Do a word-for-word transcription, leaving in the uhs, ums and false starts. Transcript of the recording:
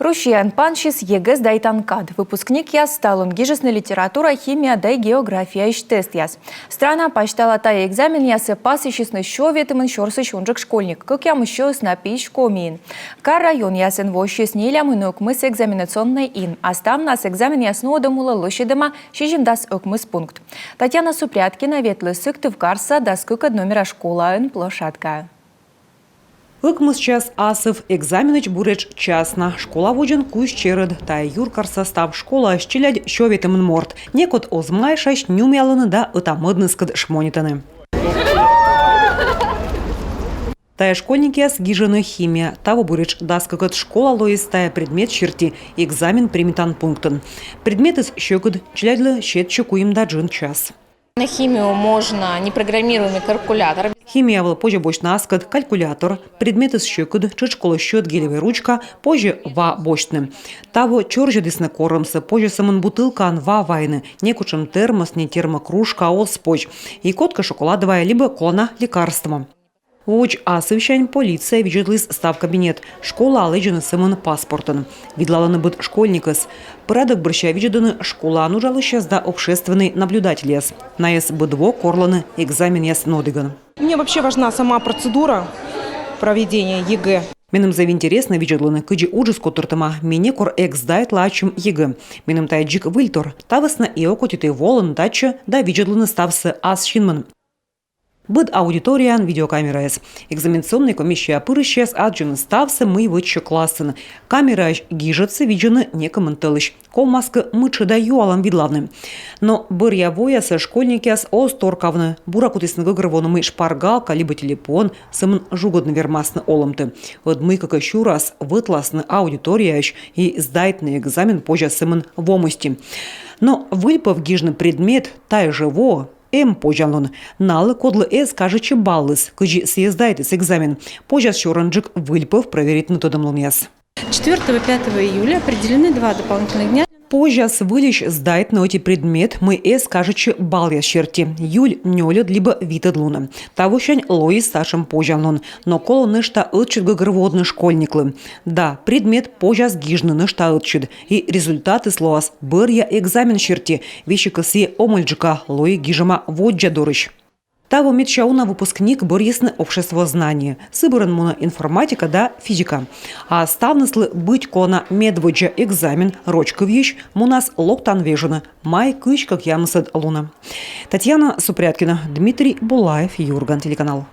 Россияын пансис ЕГЭ сдайтан кад. Выпускникъяс талун гижисны литература, химия да географияысь тестъяс. Страна пасьтала тайӧ экзаменъясӧ пасйысисны сё ветымын сюрсысь унджык школьник, кӧкъямыс сё на пиысь Комиын. Кар-районъясын воссис нелямын ӧкмыс экзаменационнӧй ин, а ставнас экзаменъяс нуӧдӧм улӧ лӧсьӧдӧма сизимдас ӧкмыс пункт. Татьяна Супряткина ветліс Сыктывкарса дас кыкӧд номера школаын площадкаӧ. Ӧкмыс час асыв, экзаменӧдз буретш час на. Школа водзын кузь черӧд. Тайӧ юркарса став школаысь челядь сё ветымын морт. Некод оз майшась, нюмъялӧны да ӧта-мӧдныскӧд шмонитӧны. Тайӧ школьникъяс гижӧны химия. Таво буретш дас кыкӧд школа лоис тайӧ предмет серти экзамен примитан пунктын. Предметыс сьӧкыд, челядьлы сетсьӧ куим да джын час. На химию можно непрограммируемый калькулятор. Химия вылӧ позьӧ босьтны аскӧд калькулятор. Предметыс сьӧкыд, тшӧтш колӧ сьӧд гелевӧй ручка, позьӧ ва босьтны. Таво чорзьӧдісны корӧмсӧ, позьӧ сӧмын бутылкаын ва вайны, некутшӧм термос ни термокружка оз позь. И кодкӧ шоколад вайӧ либӧ колана лекарство. Водз асывсянь полиция видзӧдліс став кабинет. Школаӧ лэдзӧны сӧмын паспортӧн. Видлалӧны быд школьникӧс. Пӧрадок бӧрся видзӧдӧны школаын уджалысьяс да общественнӧй наблюдательяс. Найӧс быд во корлӧны экзаменъяс нуӧдігӧн. Мне вообще важна сама процедура проведения ЕГЭ. Меным зэв интереснӧ видзӧдлыны, кыдзи уджыс котыртӧма. Ми некор эг сдайтла ачым ЕГЭ. Меным тайӧ дзик выльтор. Та вӧсна и окотиті волыны татчӧ да видзӧдлыны ставсӧ ас синмӧн. Быд аудиторияын видеокамераыс. Экзаменационнӧй комиссияӧ пырысьяс аддзӧны ставсӧ, мый вӧчсьӧ классын. Камераысь гижӧдсӧ видзӧны некымын тӧлысь. Ковмас кӧ мытшӧда юалӧм видлавны. Но бӧръя воясӧ школьникъяс оз торкавны. Бура кутісны гӧгӧрвоны, мый шпаргалка либӧ телепон сӧмын жугӧдны вермасны олӧмтӧ. Ӧд мыйкӧ кӧ сюрас, вӧтласны аудиторияысь и сдайтны экзамен позяс сӧмын во мысти. Но выльпӧв гижны предмет тайӧ жӧ воӧ эм позянлун. Налы, кодлы эз кажитчы баллыс, кыдзи сійӧ сдайтіс экзамен, позяс сёрӧнджык выльпӧв прӧверитны тӧдӧмлунъяс. Четвёртого, пятого июля определены два дополнительных дня. Позяс выльысь сдайтны ӧти предмет, мый эз кажитчы баллъяс серти, июль нёльӧд либӧ витӧд лунӧ. Тавосянь лоис татшӧм позянлун, но колӧ нӧшта ӧтчыд гӧгӧрвоӧдны школьниклы. Да, предмет позяс гижны нӧшта ӧтчыд, и результатыс лоас бӧръя экзамен серти, весиг кӧ сійӧ омӧльджыка лои гижӧма воддза дорысь. Таво медся уна выпускник бӧрйисны обществознание, сы бӧрын мунӧ информатика да физика. А ставныслы быть колана медводдза экзамен, роч кывйысь, мунас локтан вежонӧ, май кызь кӧкъямысӧд лунӧ. Татьяна Супряткина, Дмитрий Булаев, «Юрган» телеканал.